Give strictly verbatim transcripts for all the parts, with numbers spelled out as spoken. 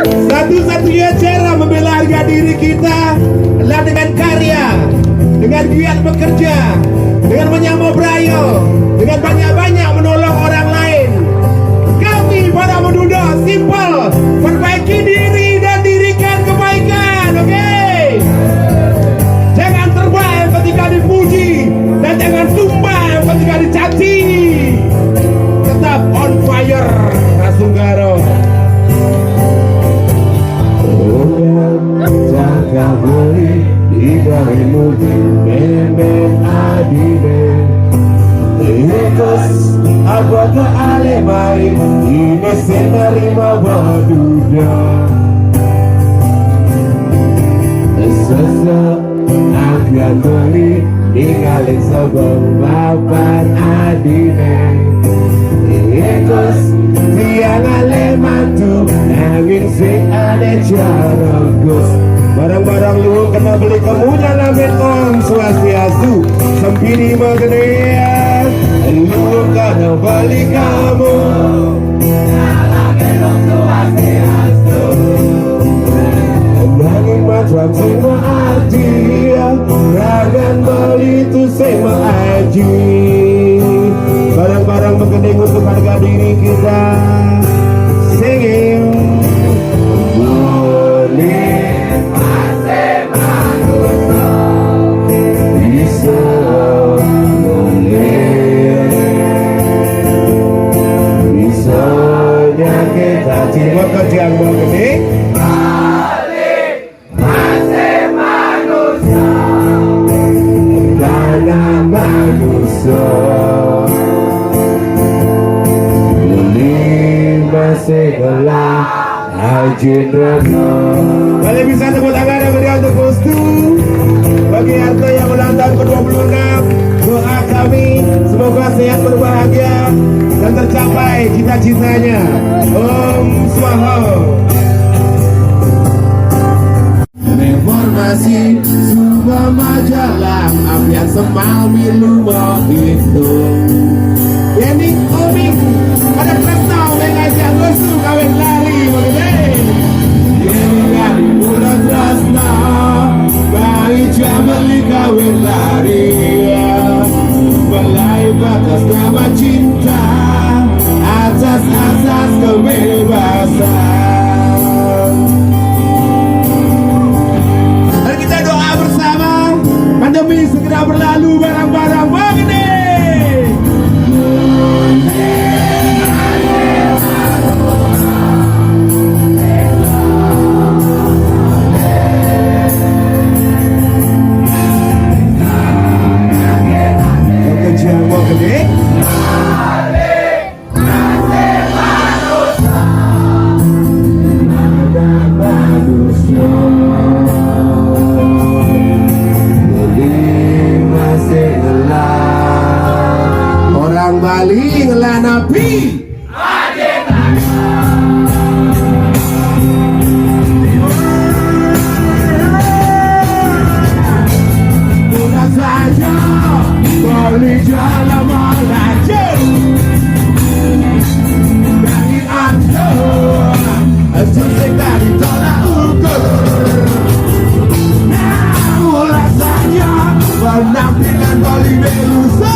Satu-satunya cara membela harga diri kita adalah dengan karya, dengan giat bekerja, dengan menyambung berayo, dengan banyak-banyak menolong orang lain. Kami para menunda, simple, perbaiki diri dan dirikan kebaikan, oke? Jangan terbang ketika dipuji dan jangan tumbang ketika dicaci. Tetap on fire, Rasunggaro. Udah cakap beli di kami muji memang adine. Ikus apa ke alemai ini senarima baduda. Sese akan beli tinggalin sebab bapak adine. Ikus tiang ale mantu nanging sing ane cara Gus. Barang-barang lu kena beli kamu dalam Om Swastiastu. Sempini magene lu kena beli kamu. Nanging macam sing arti ragan beli tu sing aji. Barang-barang mengening untuk harga diri kita. Singing boleh bisa boleh bisa nyakit hati. Buat kerjaan mengening. Masih manusia. Karena manusia. Ini masih gelap. Ajin Rano. Kalian bisa tepuk tangan yang meriah untuk Pustu. Bagi Harta yang ulang tahun ke dua puluh enam, doa kami semoga sehat berbahagia dan tercapai cita-citanya. Om Swaha. Reformasi suba majalah apian semal milu mau itu. Ini komik ada kereta mereka jago su kawin lari begini. Ini dari mula terasa bayi jamali kawin lari. Belai batas nama cinta atas asas kebebasan. Mari kita doa bersama. Pandemi segera berlalu barang-barang begini. Pekerjaan begini. Orang Bali ngelah napi. Udah saja beli jalan belajar. Dari anda, susah dari tolak ukur. Namun rasanya penampilan Bali Belusu.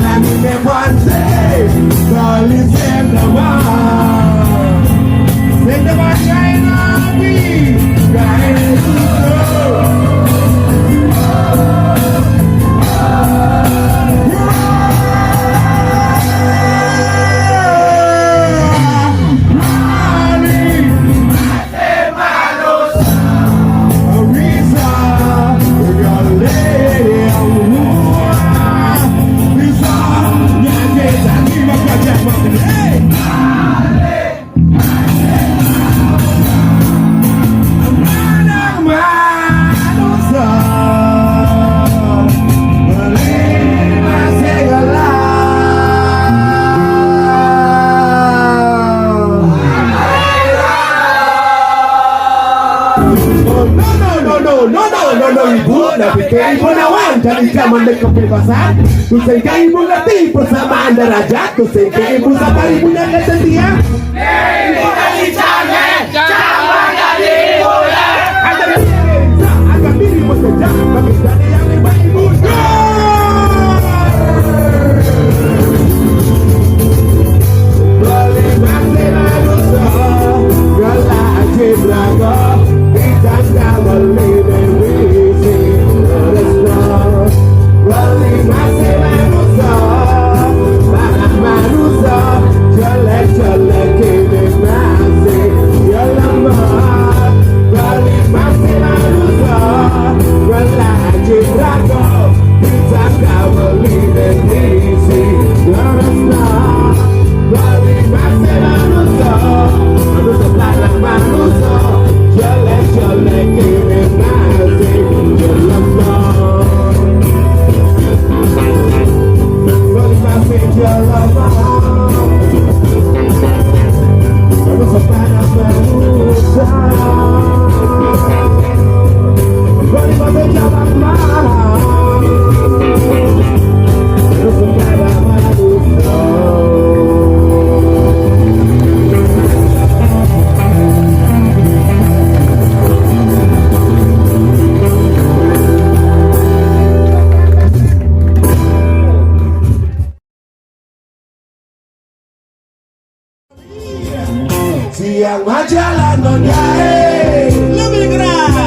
Nani me panse, Bali Sendama. Sendama China, Bali Belusu. Ibu, tapi ke ibu nawan dari zaman dekat kebebasan. Tusai ke ibu ngerti persamaan derajat. Tusai ke ibu sabar ibu nak setia. Siang majalah non yae. Lebih keras.